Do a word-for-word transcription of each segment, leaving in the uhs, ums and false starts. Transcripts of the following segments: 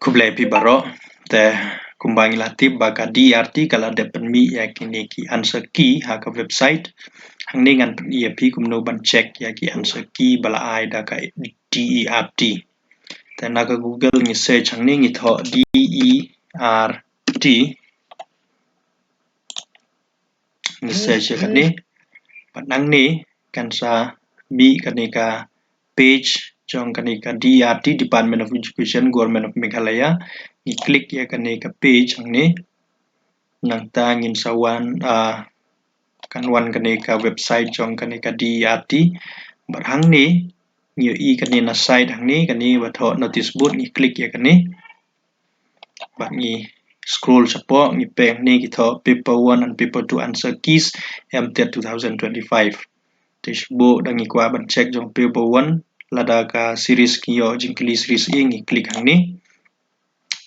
Khublei phi baroh. Te kumba ngi la tip ba ka D E R T ka la dep pynmih ïa kine ki answer key ha ka website. Hangne ngan pyni ïa phi kumno ban check ïa ki answer key ba la ai da ka D E R T. Te na ka Google ngi search hangne, ngi thoh D E R T. Ngi search ïa kane. Bad nangne kan sa mih kane ka page jong kane ka D E R T, Department of Education, Government of Meghalaya. Ngi click ïa kane ka page hangne. Nangta ngin sa wan, ah, kan wan kane ka website jong kane ka D E R T. Bad hangne ngi ïohi kane na side hangne, kane ba thoh notice board, ngi click ïa kane. Bad ngi scroll shapoh, ngi peit hangne ki thoh paper one and paper two answer keys M TET two thousand twenty-five. Te shu buh da ngi kwah ban check jong paper one, lada ka series ki ïoh jingkylli series A, ngi click hangne.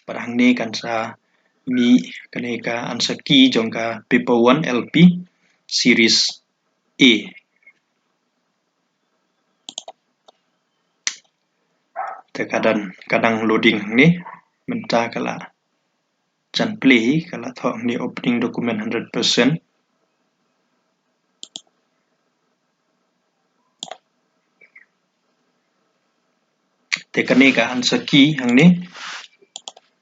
Bad hangne kan sa mih kane ka answer key jong ka paper one L P series A. Te ka dang, ka dang loading hangne, mynta ka la jan plie, ka la thoh hangne opening document hundred percent. Te kane ka answer key hangne,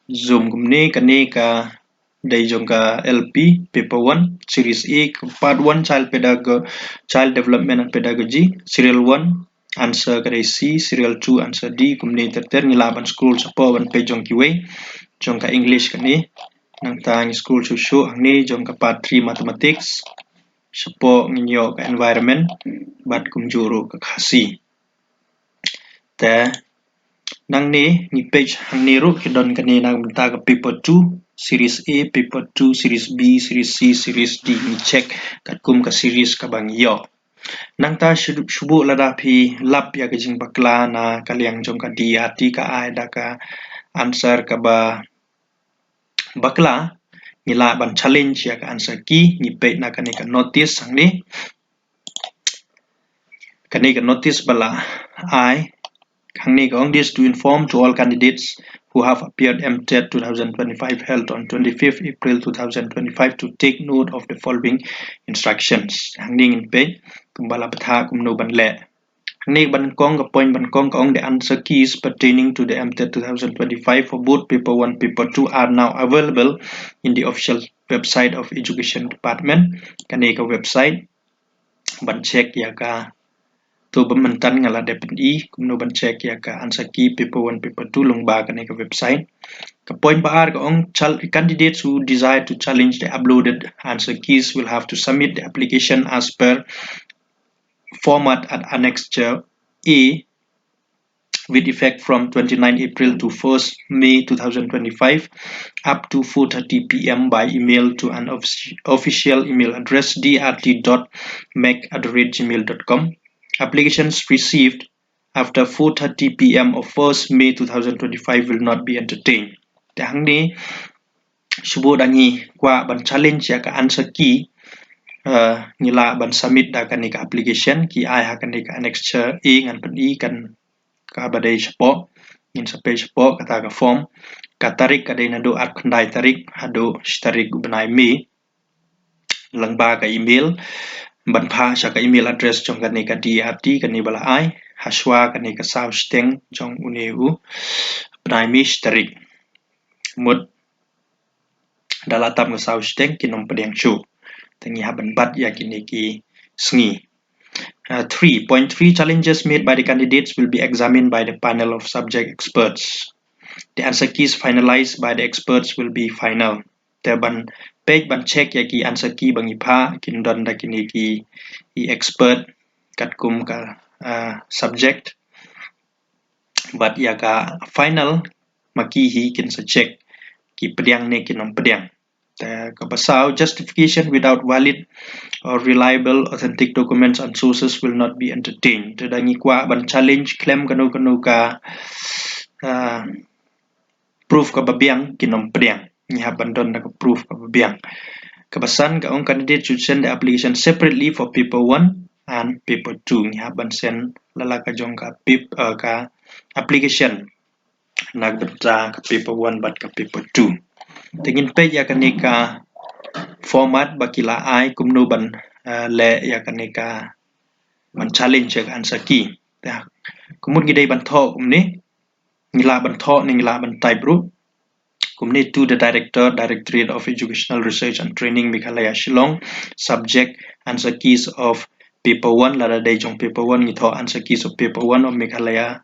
zoom kumne, kane ka dei jong ka L P, paper one, series A, part one, child pedago-, child development and pedagogy, serial one, answer ka dei C, serial two, answer D, kumne ter ter. Ngi lah ban scroll shapoh ban peit jong kiwei, jong ka English kane. Nangta ngi scroll shuh shuh hangne jong ka part three, mathematics. Shapoh ngin ïoh ka environment bad kumjuh ruh ka Khasi. Te nangne ngi peit hangne ruh ki don kane na ka bynta ka paper two, series A, paper two, series B, series C, series D, ngi check katkum ka series kaba ngi ïoh. Nangta shu-, shu buh lada phi lap ïa ka jingbakla na ka liang jong ka D E R T, ka ai da ka answer kaba bakla, ngi lah ban challenge ïa ka answer key. Ngi peit na kane ka notice hangne. Kane ka notice ba la ai hangne ka ong, this to inform to all candidates who have appeared M TET two thousand twenty-five held on twenty-fifth April two thousand twenty-five to take note of the following instructions. Hangne ngin peit kumba la bthah kumno ban leh. Hangne ba nyngkong, ka point ba nyngkong ka ong, the answer keys pertaining to the M TET two thousand twenty-five for both paper one, paper two are now available in the official website of Education Department. Kane ka website ban check ïa ka, to ba mynta nga la dep pyni kumno ban check ïa ka answer key paper one, paper two lyngba kane ka website. Ka point ba ar ka ong, chal-, candidates who desire to challenge the uploaded answer keys will have to submit the application as per format at Annexure A with effect from twenty-nine April to first May two thousand twenty-five, up to four thirty P M by email to an offici-, official email address, D R T dot mec at the rate gmail dot com. Applications received after four thirty P M of first May two thousand twenty-five will not be entertained. Te hangne shu buh da ngi kwah ban challenge ïa ka answer key, eh, ngi lah ban submit da kane ka application, ki ai ha kane ka Annexure A, ngan pyni kan kaba dei shapoh, ngin sa peit shapoh kata ka form. Ka tarik ka dei naduh arphew khyndai tarik haduh shi tarik u bnai May. Lyngba ka email, ban phah sha ka email address jong kane ka D R T, kane ba la ai, hashwa kane ka saw shiteng jong une u bnai May, shi tarik. Mut da la tam ka saw shiteng kin ym pdiang shuh. Te ngi hap ban bat ïa kine ki sngi. Uh, three point three, challenges made by the candidates will be examined by the panel of subject experts. The answer keys finalized by the experts will be final. Te ban peit ban check ïa ki answer key ba ngi phah kin don da kine ki, i expert katkum ka, uh, subject. Bad ïa ka final ma ki hi kin sa check ki pdiang ne kin ym pdiang. Te kaba saw, justification without valid or reliable authentic documents and sources will not be entertained. Te da ngi kwah ban challenge khlem kano kano ka, ah, proof kaba biang kin ym pdiang. Ngi hap ban don da ka proof kaba biang. Kaba san ka ong, candidates should send the application separately for paper one and paper two. Ngi hap ban send la la ka jong ka pap-, ah, ka application na ka bynta ka paper one bad ka paper two. Te ngin peit ïa kane ka format ba ki la ai kumno ban, eh, leh ïa kane ka ban challenge ïa ka answer key. Te kumno ngi dei ban thoh kumne, ngi lah ban thoh ne ngi lah ban type ruh. Kumne, to the director, Directorate of Educational Research and Training, Meghalaya, Shillong, subject answer keys of paper one, lada dei jong paper one ngi thoh answer keys of paper one of Meghalaya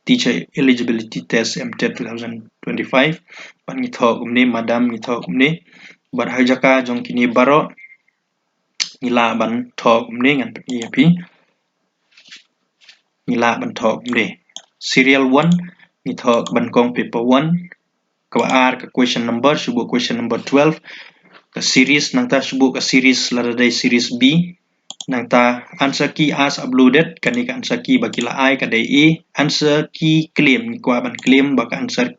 Teacher Eligibility Test, MTET, two thousand twenty-five. Bad ngi thoh kumne, madam, ngi thoh kumne. Bad ha jaka jong kine baroh ngi lah ban thoh kumne, ngan pyni ïa phi. Ngi lah ban thoh kumne. Serial one, ngi thoh ka ban kong paper one. Kaba ar ka question number, shu buh question number twelve. Ka series, nangta shu buh ka series, lada dei series B. Nangta answer key as uploaded, kane ka answer key ba ki la ai ka dei A. Answer key claim, ngi kwah ban claim ba ka answer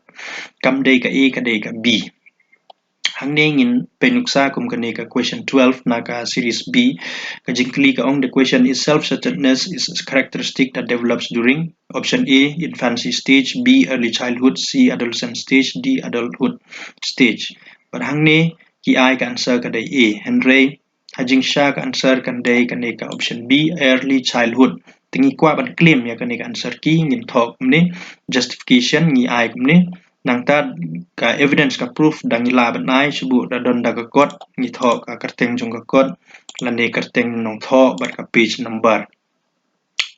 kam dei ka A, ka dei ka B. Hangne ngin peit nuksa kum kane ka question twelve na ka series B. Ka jingkylli ka ong, the question is, self-centeredness is a characteristic that develops during option A, infancy stage, B, early childhood, C, adolescent stage, D, adulthood stage. Bad hangne ki ai ka answer ka dei A. Hynrei ha jingshisha ka answer kan dei kane ka option B, early childhood. Te ngi kwah ban claim ïa kane ka answer key, ngin thoh kumne, justification ngi ai kumne. Nangta ka evidence, ka proof, da ngi lah ban ai, shu buh da don da ka kot, ngi thoh ka kyrteng jong ka kot lane kyrteng nongthoh bad ka page number.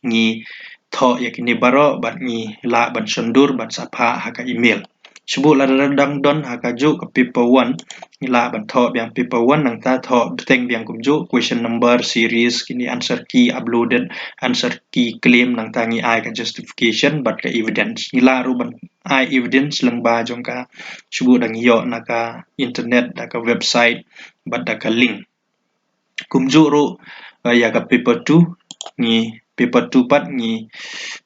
Ngi thoh ïa kine baroh bad ngi lah ban shon dur bad sa phah ha ka email. Shu buh lada dang don ha kajuh ka paper one, ngi lah ban thoh biang paper one, nangta thoh bteng biang kumjuh, question number, series, kine answer key uploaded, answer key claim, nangta ngi ai ka justification bad ka evidence. Ngi lah ruh ban ai evidence lyngba jong ka, shu buh da ngi ïoh na ka internet, da ka website bad da ka link. Kumjuh ruh, eh, ïa ka paper two, ngi paper two pat ngi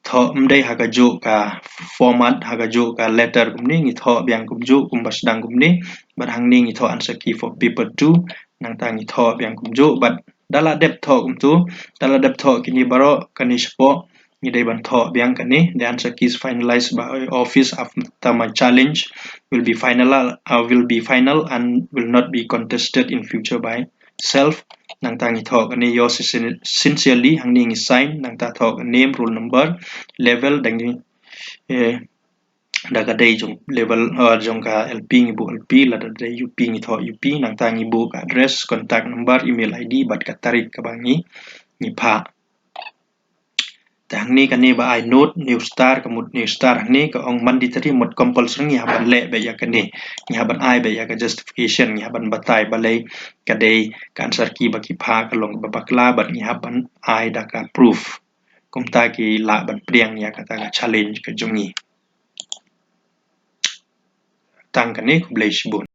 thoh ym dei ha kajuh ka format, ha kajuh ka letter kumne, ngi thoh biang kumjuh kumba sdang kumne. Bad hangne ngi thoh answer key for paper two, nangta ngi thoh biang kumjuh. Bad da la dep thoh kumtu, da la dep thoh kine baroh, kane shapoh ngi dei ban thoh biang kane, the answer key is finalized by office after my challenge will be final, uh, will be final and will not be contested in future by self. Nangta ngi thoh kane, yours sin-, sincerely, hangne ngi sign, nangta thoh ka name, roll number, level, da ngi, eh, da ka dei jong level, uh, jong ka L P ngi buh L P, lada dei U P ngi thoh U P, nangta ngi buh ka address, contact number, email I D bad ka tarik kaba ngi, ngi phah. Te hangne kane ba ai note, new star, ka mut new star hangne ka ong mandatory, mut compulsory, ngi hap ban leh beit ïa kane, ngi hap ban ai beit ïa ka justification, ngi hap ban batai balei ka dei ka answer key ba ki phah ka long ba bakla, bad ngi hap ban ai da ka proof. Kumta ki lah ban pdiang ïa kata ka challenge ka jong ngi. Tang kane, khublei shibun.